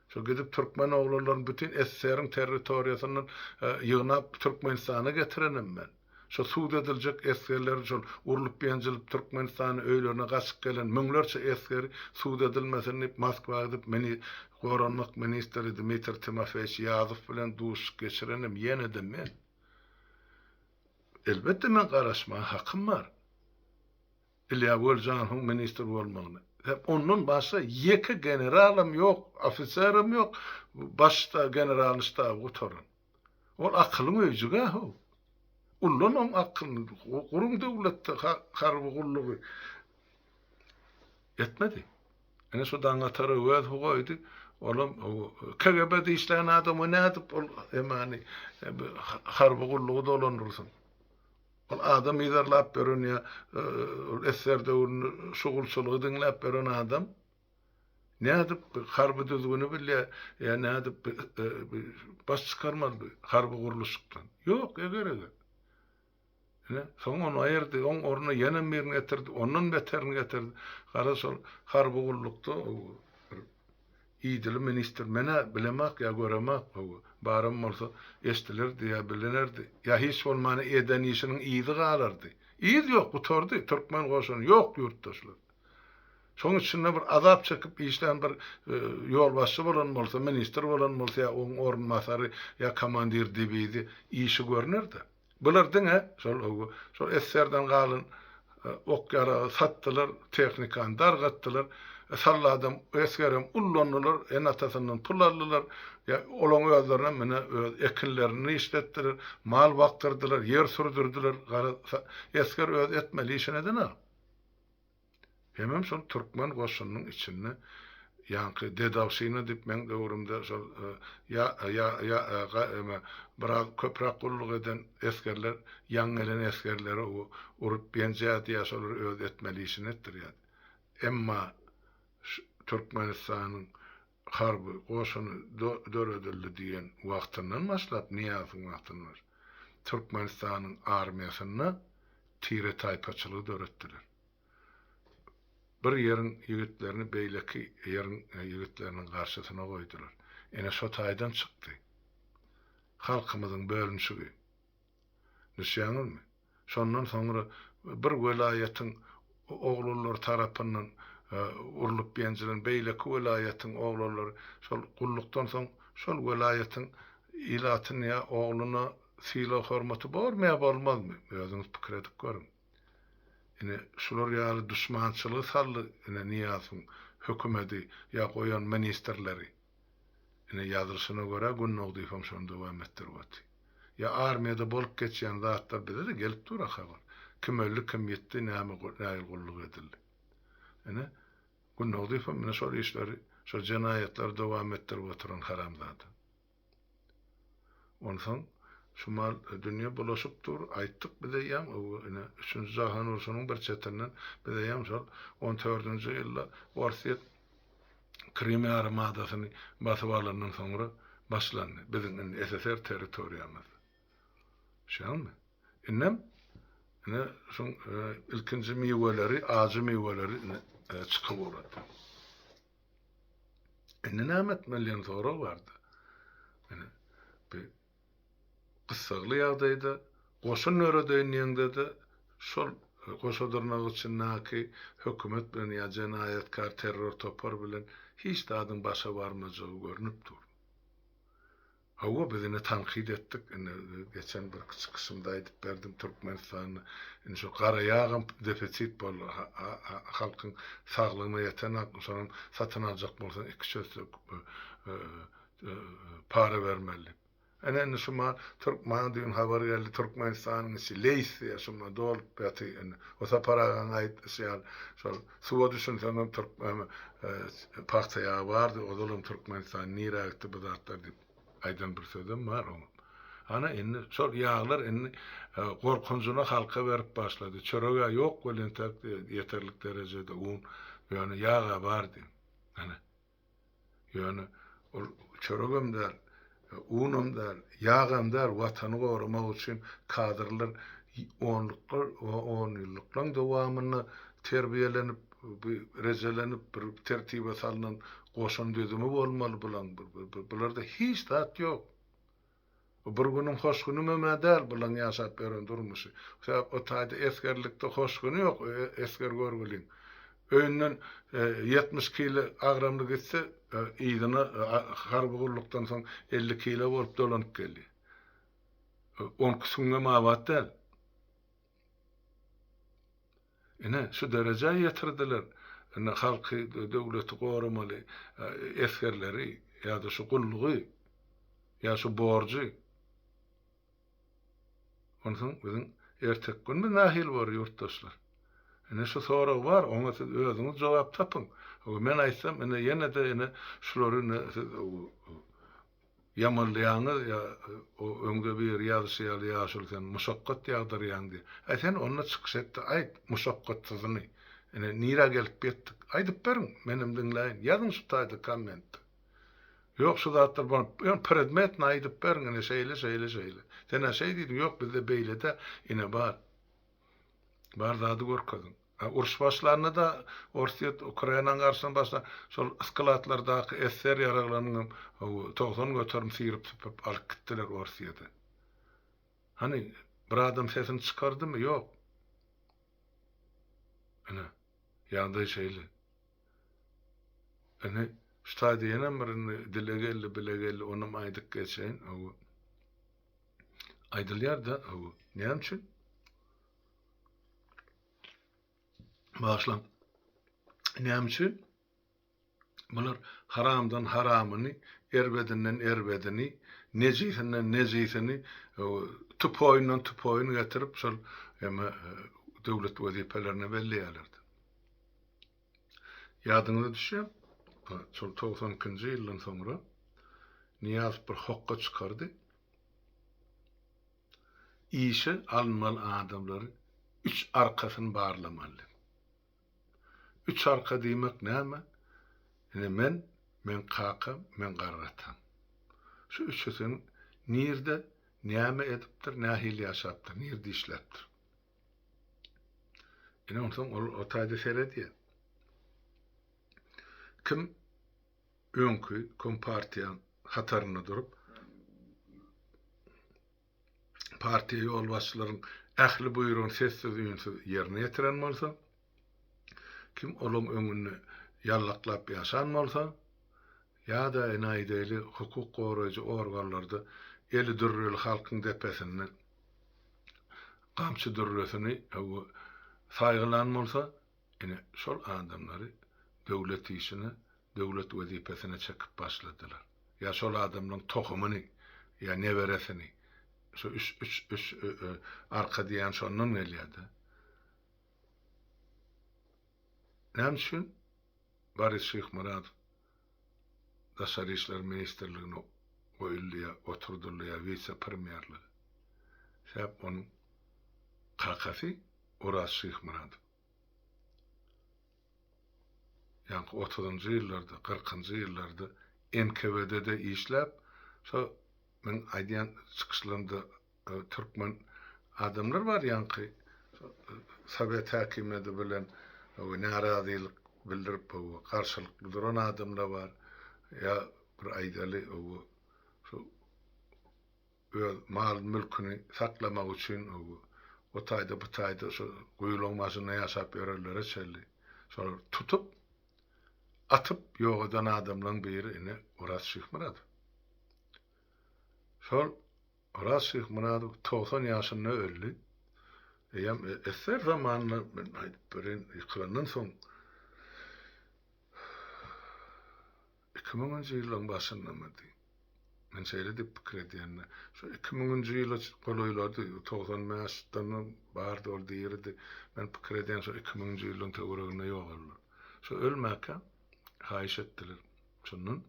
Şo gidip türkmen oglanlaryny bütin SSR-iň territoriýasyndan ýygnap Türkmenistana getirenem men. Şo sud ediljek esgerleri şol urlup-ýenjilip Türkmenistana öýlerine gaçyp gelen müňlerçe esgeri sud edilmesin diýip Moskwa gidip meni goranmak ministri Dmitriý Timofeýiç Ýazow bilen duşuşyk geçirenem ýene-de men. Elbetde men garaşmaga hakym bar. Ilýa Weljanowyň ministr bolmagyny. Hem ondan başga ýeke generalam ýok, ofiserem ýok, baş ştab, generalnyý ştaby gutaran. Ol akylyň öýjügi-ä how. Ullan oň akylyny, guruň döwletde harby gullugy. Etmedi. Ine şu Daňatar Öwezowy goýdy. Olam KGB-de işlän adam, o nädip ol hemany harby gullugy dolandyrsyn? Ol adam yzarlap ýören ýa ol SSR döwründe şugulçylygy diňläp ýören adam nädip harby düzgüni bilýär ýa nädip baş çykarmaly bu harby gurluşykdan? Ýok, eger-eger. Ine, soň ony aýyrdy, oň ornuna ýene birini getirdi, ondan beterini getirdi. Garaz, şol harby gullukda bir Idili ministr, men-ä bilemok ýa göremok, hawa, baram bolsa eşdilerdi ýa bilinerdi, ýa hiç bolmanda eden işiniň yzy galardy. Yz ýok, gutardy, türkmen goşuny ýok ýurtda şular. Şoň içinde bir azap çekip işlän bir ýolbaşçy bolan bolsa, ministr bolan bolsa ýa oň orunbasary ýa komandir diwizi işi görnerdi. Bular diňe şol şol SSR-den galan ok-ýaragy satdylar, tehnikany dargatdylar, salladam, esgerem ullandylar, ene-atasyndan pul aldylar, ýa olaň özlerinem ine öz ekinlerini işletdiler, mal bakdyrdylar, ýer sürdürdiler, garaz, esger öz etmeli işini edenok. Hemem şol türkmen goşunynyň içinde ýaňky dedowşina diýip meň döwrümde şol ýa ýa ýa ga eme biraz köpräk gulluk eden esgerler ýaňy gelen esgerleri urup ýenjärdi ýa şolar öz etmeli işini etdirýärdi. Emma şu Türkmenistanyň harby goşuny döredildi diýen wagtyndan başlap Nyýazowyň wagtyndan başlap Türkmenistanyň armiýasynda tire-taýpaçylygy döretdiler. Bir ýeriň ýigitlerini beýleki ýeriň ýigitleriniň garşysyna goýdular. Ine şo taýdan çykdy. Halkymyzyň bölünişigi. Düşýäňizmi? Şondan soňra bir welaýatyň oglanlary tarapyndan urlup-ýenjilen beýleki welaýatyň oglanlary şol gullukdan soň şol welaýatyň ilatyny ýa ogluna sylag-hormaty bormy ýa bolmazmy? Özüňiz pikir edip görüň. Ine, şular ýaly duşmançylygy saldy ine Nyýazowyň hökümedi ýa goýan ministrleri. Ine, ýazylyşyna görä Gündogdyýewem şony dowam etdirip otyr. Ýa armiýada bolup geçýän zatlar bize-de gelip dur-a habar. Kim öldi, kim ýitdi, näme nähili gulluk edildi. Ine, Gündogdyýewem ine şol işleri, şol jenaýatlary dowam etdirip oturan haramzada. Onsoň şu mal dünýe bulaşyp dur, aýtdyk biz eýýäm, ine, üçünji jahan urşunyň bir çetinden biz eýýäm şol on dördünji ýylda Orsýet Krym ýarym adasyny basyp alandan soňra başlandy biziň indi SSR territoriýamyzda. Düşýäňmi? Indem. Ine, şuň ilkinji miweleri, ajy miweleri ine çykyp ugrady. Indi näme etmeli diýen sorag bardy. Ine, bu gyssagly ýagdaýda goşun döredeýin diýeňde-de, şol goşa dyrnak içindäki hökümet bilen ýa jenaýatkar terror topar bilen hiç zadyň başa barmajagy görnüp dur. Hawa, biz ine tankyt etdik, ine geçen birki çykyşymda aýdyp berdim, Türkmenistanda indi şu gara ýagam defisit boldy, halkyň saglygyna ýetenak, şonam satyn aljak bolsaň iki-üç esse para bermeli diýip. Ine indi şu mal türk maňa düýn habar geldi, Türkmenistanyň içi leýs diýýär, şundan dolup ýatyr indi. O Sapar agaň aýdyşy ýaly, şol suwa düşünseňem türkmen pagta ýagy bardy, ozalam Türkmenistan nirä gitdi bu zatlar diýip aýdan bir sözem bar oň. Ana indi şol ýaglar indi gorkunjyna halka berip başlady. Çöreg-ä ýok welin entek ýeterlik derejede un, ýöne ýag-a bar diýip. Ana. Ýöne ol çöregem däl, unam däl, ýagam däl, Watany goramak üçin kadrlar onluklar, onýyllyklaryň dowamynda terbiýelenip, rejelenip, bir tertibe salnan goşun düzümi bolmaly bulaň. Bularda hiç zat ýok. Bu bir günüň hoş günümem-ä däl bulaň ýaşap ýören durmuşy. Sebäp o taýda esgerlikde hoş güni ýok esger görgüliň. Öýünden 70 kile agramly gitse, yzyna harby gullukdan soň 50 kile bolup dolanyp gelýär. Onki süňňem abat däl. Ine, şu derejä ýetirdiler. Indi halky, döwleti goramaly esgerleri ýa-da şu gullugy, ýa şu borjy. Onsoň biziň erteki günümiz nähili bolar, ýurtdaşlar? Ine, şu sorag bar, oňa siz özüňiz jogap tapyň. Men aýtsam, ine, ýene-de ine, şulary ine siz Ýamanlaýaňyz ýa o öňde biri ýazyşy ýaly ýaşuly sen muşakgat ýagdyrýaň diýip. Äý sen onda çykyş etde aýt muşakgatsyzyny. Ine nirä gelip ýetdik. Aýdyp beriň menem diňläýin. Ýazyň şu taýda kommentde. Ýok şu zatlar bolup ýöne predmetno aýdyp beriň ine şeýle şeýle şeýle. Senä şeý diýdiň ýok bizde beýledä ine bar. Bar zady görkeziň. Uruş başlanda-da Orsýet Ukrainanyň garşysyna başlan şol skladlardaky SSR ýaraglarynyň hem 90% syryp-süpürip alyp gitdiler Orsýete. Hany, bir adam sesini çykardymy? Ýok. Ine, ýagdaý şeýle. Indi şu taýda ýenem bir indi dile geldi, bile geldi, onam aýdyp geçeýin. Aýdylýar-da, näme üçin? Bagyşlaň. Näme üçin? Bular haramdan haramyny, erbedinden erbedini, nejisinden nejisini, tupoýundan tupoýuny getirip şol eme döwlet wezipelerine belleýärlerdi. Ýadyňyza düşýär? Şol 92-nji ýyldan soňra Nyýazow bir hokga çykardy. Işe alynmaly adamlary üç arkasyny barlamaly. Üç arka diýmek näme? Ine men, meň kakam, meň garry atam. Şu üçüsiniň nirde, näme edipdir, nähili ýaşapdyr, nirde işläpdir? Ine onsoň ol o taýda seredýär. Kim öňki kompartiýaň hatarynda durup, partiýa ýolbaşçylaryň ähli buýrugyny sessiz-üýnsüz ýerine ýetiren bolsa, kim olaň öňünde ýallaklap ýaşan bolsa, ýa-da ine aýdaýly hukuk goraýjy organlarda eli dürreli halkyň depesinde gamçy dürresini saýgylan bolsa, Ine, şol adamlary döwlet işine, döwlet wezipesine çekip başladylar. Ýa şol adamlaryň tohumyny, ýa neberesini. Şu üç, üç, üç arka diýýän şondan gelýär-de. Näme üçin Boris Şyhmyradow Daşary işler ministrligine goýuldy ýa oturdyldy ýa wise-premýerlige? Sebäp onuň kakasy Oraz Şyhmyradow. Ýaňky otuzynjy ýyllarda, kyrkynjy ýyllarda NKWD-de işläp, şo meň aýdýan çykyşlarymda türkmen adamlar bar ýaňky. sowet häkimiýeti bilen närazylyk bildirip garşylykly duran adamlar bar. Ýa bir aýdaly şu öz mal-mülküni saklamak üçin o taýda bu taýda şu guýulaň başynda ýaşap ýörenlere çenli şolary tutup atyp ýok eden adamlaryň biri ine Oraz Şyhmyradow. Şol Oraz Şyhmyradow 90 ýaşynda öldi. Eýýäm SSR zamanynda men aýdyp bereýin ýykylandan soň 2000-nji ýyllaryň başyndamydy? Men şeýle diýip pikir edýän-de. Şu 2000-nji ýyla golaýlady, 95-den bardy ol diridi. Men pikir edýän şu 2000-nji ýylyň töwereginde ýogaldy. Şu ölmäkä haýyş etdiler. Şondan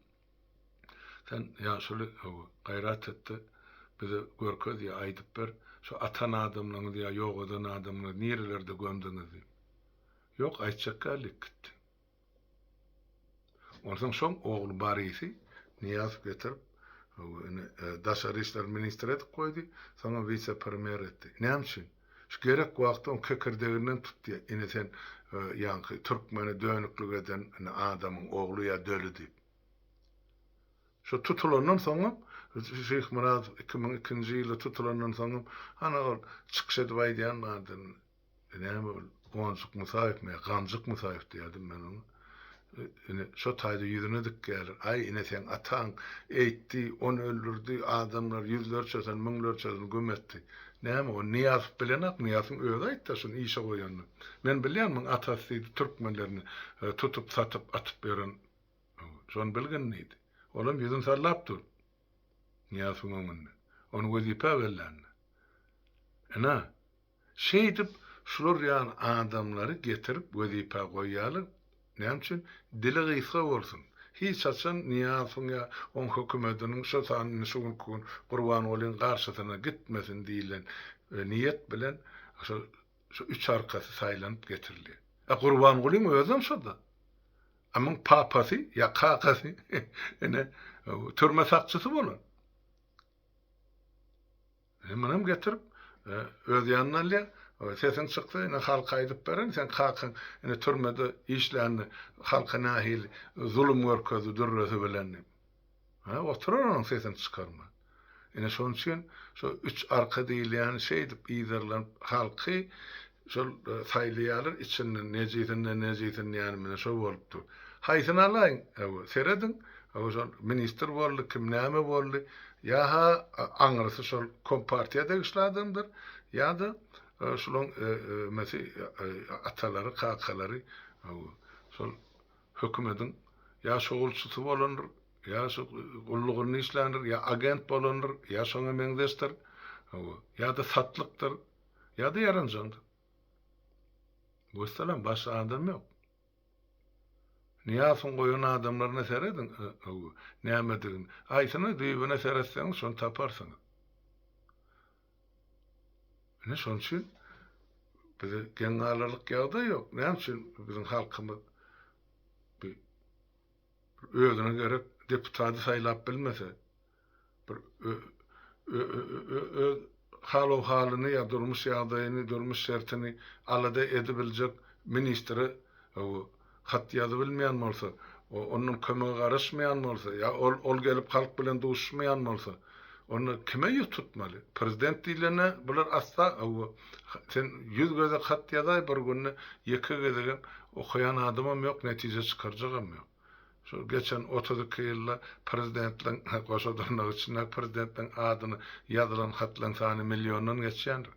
sen ýaşuly hawa, gaýrat et-de bize görkez ýa aýdyp ber, şu atan adamlaryňyzy ýa ýok eden adamlaryňyzy nirelerde gömdüňiz diýip. Ýok, aýtjak däl diýip gitdi. Onsoň şoň ogly Borisi Nyýazow getirip, ine, daşary işler ministri edip goýdy, soňam wise-premýer etdi. Näme üçin? Şu gerek wagtda oň kekirdeginden tutdy, ine sen ýaňky türkmeni dönüklik eden ine adamyň ogly ýa döli diýip. Şo tutulandan soňam, Şyhmyradow 2002-nji ýylda tutulandan soňam, hany ol çykyş edip aýdýan bardy, Näme ol, Gonjuk Musaýewmi ýa Ganjyk Musaýew diýerdim men oňa. Ine, şo taýda ýüzüne dikýärler. Aý, ine seň ataň eýtdi, ony öldürdi, adamlar ýüzlerçesini, müňlerçesini güm etdi. Näme, ony Nyýazow bilenok, Nyýazowyň özi aýtdy şuny işe goýanda. Men bilýän muň atasy diýdi, türkmenlerini tutup, satyp, atyp ýören. Şony bilgin diýdi. Olam ýüzüni sallap dur. Nyýazowyň öňünde. Ony wezipä bellände. Ine, Şeýdip, şular ýaly adamlary getirip wezipä goýýarlar. Näme üçin? Dili gysga bolsun. Hiç haçan Nyýazowyň ýa oň hökümetiniň, şol sanda indi şu günki gün Gurbangulyň garşysyna gitmesin diýlen niýet bilen şo şu üç arkasy saýlanyp getirilýär. A Gurbangulyň özem şo-da. A muň papasy ýa kakasy ine türme sakçysy bolan. Ine munam getirip, öz ýanyna alýar. Sesiň çyksa, ine halka aýdyp bererin, seň kakaň ine türmede işlände halka nähili zulum görkezdi dürresi bilen diýip. Hä, oturar onuň sesini çykarman. Ine şonuň üçin şo üç arka diýilýäni şeýdip yzarlanyp halky Şol saýlaýarlar içinden nejisinden nejisini ýany mine şo bolup dur. Haýsyny alaýyň hawa serediň hawa şol ministr boldy kim näme boldy ýa-ha aňrysy şol kompartiýa degişli adamdyr ýa-da şulaň mesi atalary kakalary hawa şol hökümediň ýa şugulçysy bolandyr ýa şu gullugynda işländir ýa agent bolandyr ýa şoňa meňzeşdir hawa ýa-da satlykdyr Ýa-da ýaranjaňdyr. Wessalam, başga adam ýok. Nyýazowyň goýan adamlaryna serediň, nämedigini. Aýsyna düýbüne seretseňiz, şony taparsyňyz. Ine, şonuň üçin bize geň galarlyk ýagdaý ýok. Näme üçin biziň halkymyz bir özüne gerek deputady saýlap bilmese, bir öz hal-owhalyny ýa durmuş ýagdaýyny, durmuş şertini alada edibiljek ministre hat ýazybilmeýän bolsa, ondan kömege garaşmaýan bolsa, ýa ol ol gelip halk bilen duşuşmaýan bolsa, onda kime ýüz tutmaly? Prezident diýlende bular asla sen ýüz gezek hat ýazaý bir günde ýeke gezegem okaýan adamam ýok, netije çykarjagam ýok. Şu geçen 32 ýylda prezidentleň, goşa dyrnak içindäki prezidentleň adyna ýazylan hatlaryň sany milliondan geçýändir.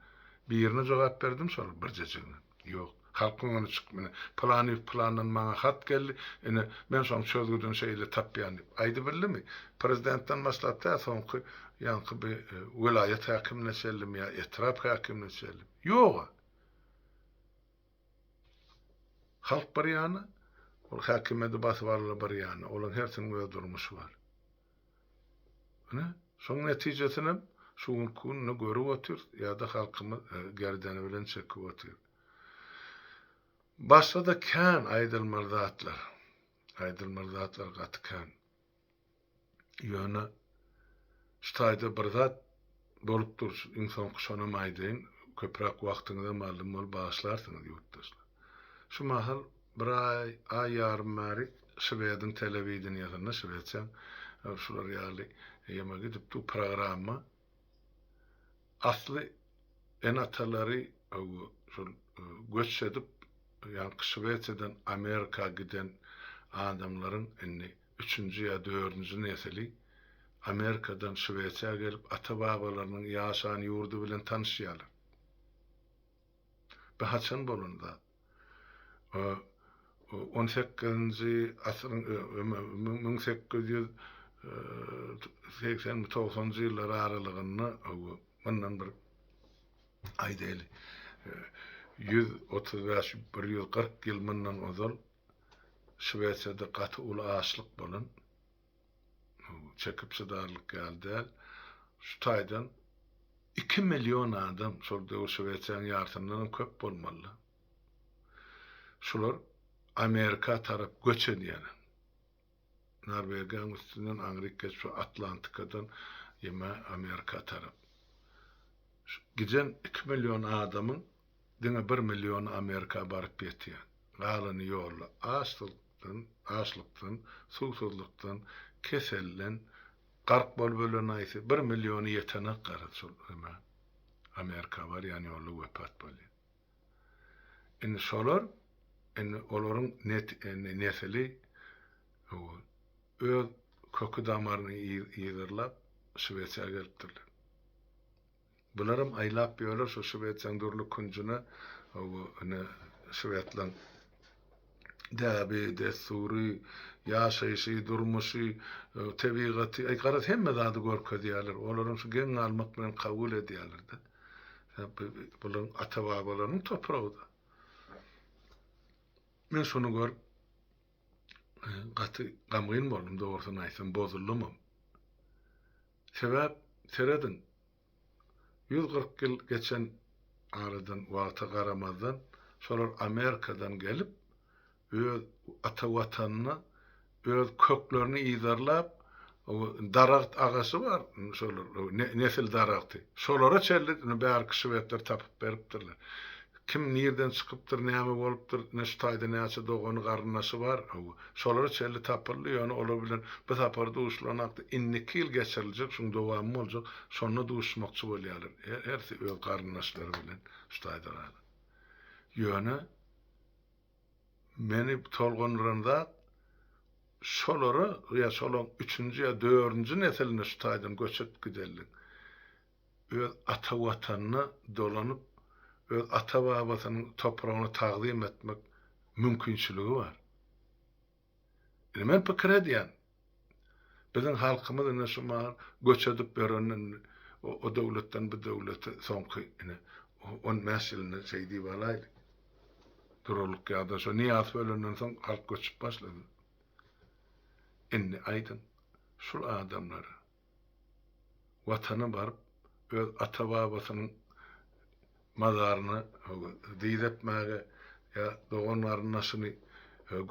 Birine jogap berdim şol birjejigine. Ýok. Halkyň öňüne çykyp ine, pylanyýew pylandan maňa hat geldi, ine, men şoň çözgüdini şeýle tapýan diýip. Aýdybildimi? Prezidentden başlap tä soňky ýaňky bi welaýat häkimine çenlimi ýa etrap häkimine çenlimi? Ýog-a. Halk bir ýana, ol häkimiýeti basyp alanlar bir ýana, olaryň hersiniň öz durmuşy bar. Ine, şoň netijesinem şu günki günde görüp otyrys ýa-da halkymyz gerdeni bilen çekip otyr. Başga-da kän aýdylmaly zatlar, aýdylmaly zatlar gaty kän. Ýöne şu taýda bir zat bolup dur, iň soňky şonam aýdaýyn. Köpräk wagtyňyzam aldym bolup bagyşlarsyňyz ýurtdaşlar. Şu mahal bir aý, aý ýarym bäri Şwediň telewideniýesinde, Şwesiýaň şular ýaly ýeme gidip dur programma. Asly ene-atalary şol göç edip, ýaňky Şwesiýadan Amerika giden adamlaryň indi üçünji ýa dördünji nesili Amerikadan Şwesiýa gelip ata-babalarynyň ýaşan ýurdy bilen tanyşýarlar. Bu haçan bolan zat? On sekizinji asyryň 1880 togsanjy ýyllar aralygynda mundan bir aýdaýly 135 140 ýyl mundan ozal Şwesiýada gaty uly açlyk bolan, çekip çydarlyk ýaly däl. Şu taýdan 2 million adam, şol döwür Şwesiýanyň ýarsyndanam köp bolmaly. Şular Amerika tarap göç edýärler. Norwegiýanyň üstünden aňryk geçip şu Atlantikadan ýeme Amerika tarap. Şu giden 2 million adamyň diňe bir milliony Amerika baryp ýetýär. Galany ýolda açlykdan, açlykdan, suwsuzlykdan, keselden gark bolup ölen aýsy bir milliony ýetenak garaz şol ýeme Amerika barýan ýolda wepat bolýar. Indi şolar indi olaryň nesili öz köki damaryny yzarlap Şwesiýa gelipdirler. Bularam aýlap ýörler şu Şwesiýanyň dürli künjüne ine şwedleň däbi, dessury, ýaşaýşy, durmuşy, tebigaty, aý garaz hemme zady görkezýärler. Olaram şu geň galmak bilen kabul edýärler-de. Bularyň ata-babalarynyň topragy-da. Men şuny görüp gaty gamgyn boldum, dogrusyny aýtsam, bozuldymam. Sebäp, serediň, 140 ýyl geçen aradan wagta garamazdan, şolar Amerikadan gelip, öz ata watanyna öz köklerini yzarlap, daragt agaçy bar, şolar nesil daragty. Şolara çenli indi bärki şwedler tapyp beripdirler. Kim nirden çykypdyr, näme bolupdyr, ine şu taýda näçe dogany, garyndaşy bar, şolara çenli tapyldy, ýöne olar bilen bu sapar duşulanakda indiki ýyl geçiriljek, şuň dowamy boljak, şonda duşmakçy bolýarlar. Hersi öz garyndaşlary bilen şu taýda galan. Ýöne Meni tolgundyran zat, şolara ýa şolaň üçünji ýa dördünji nesiline şu taýdan göç edip gidenliň, öz ata Watanyna dolanyp, öz ata-babasynyň topragyna tagzym etmek mümkinçiligi bar. Indi men pikir edýän, biziň halkymyz ine şu mahal göç edip ýören indi o döwletden bu döwlete soňky ine 15 ýylynda şeý diýip alaýlyk. Durarlyk ýa-da şo Nyýazow ölenden soň halk göçüp başlady. Indi aýdyň, şul adamlara Watana baryp, öz ata-babasynyň mazaryna dyz epmäge ýa dogan-garyndaşyny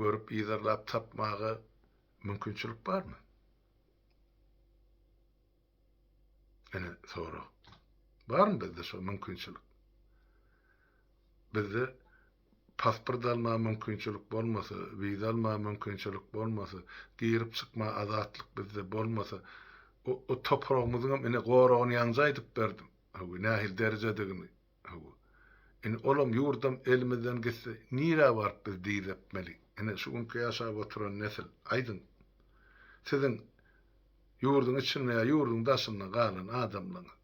görüp yzarlap tapmaga mümkinçilik barmy? Ine sorag. Barmy bizde şo mümkinçilik? Bizde pasport almaga mümkinçilik bolmasa, wiza almaga mümkinçilik bolmasa, girip çykmaga azatlyk bizde bolmasa, o, o topragymyzyňam ine goragyny ýaňja aýdyp berdim. Hawa, nähili derejedigini. Hawa. Indi olam ýurdam elimizden gitse, nirä baryp biz dyz epmeli? Ine şu günki ýaşap oturan nesil, aýdyň. Siziň ýurduň içinde ýa ýurduň daşynda galan adamlaryňyz.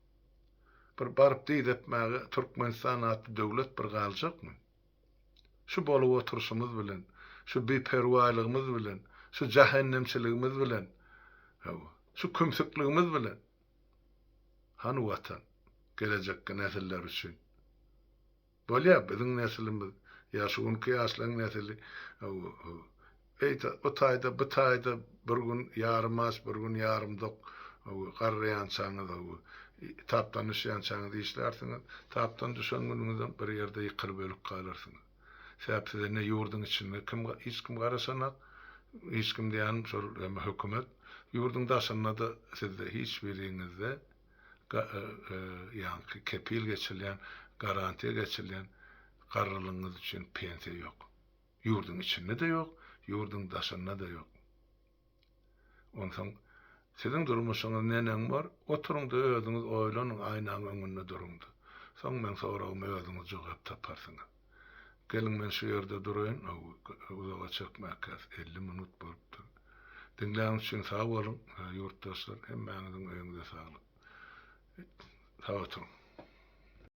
Bir baryp dyz epmäge Türkmenistan atly döwlet bir galjakmy? Şu bolup oturyşymyz bilen, şu biperwaýlygymyz bilen, şu jähennemçiligimiz bilen, hawa, şu kümsükligimiz bilen. Hany Watan, gelejekki nesiller üçin? Bolýar, biziň neslimiz, ýa şu günki ýaşlaryň nesli, eýte, o taýda, bu taýda bir gün ýarym aç, bir gün ýarym dok, garraýançaňyz, tapdan düşýänçäňiz işlärsiňiz, tapdan düşen günüňizem bir ýerde ýykylyp ölüp galarsyňyz. Sebäp size ne ýurduň içinde kim, hiç kim garaşanak, hiç kim diýýänim şol hökümet, ýurduň daşynda-da sizde hiç biriňizde ýaňky kepil geçilýän Garantiýa geçilýän garrylygyňyz üçin pensiýa ýok. Ýurduň içinde-de ýok, ýurduň daşynda-da ýok. Onsoň siziň durmuşyňyz neneň bor? Oturyň-da özüňiz oýlanyň, aýnaň öňünde duruň-da. Soň meň soragyma özüňiz jogap taparsyňyz. Geliň men şu ýerde duraýyn, uzaga çekmäkäs, 50 minut bolupdyr. Diňläniňiz üçin sag boluň, ýurtdaşlar, hemmäňiziň öýüňize saglyk. Sag oturyň.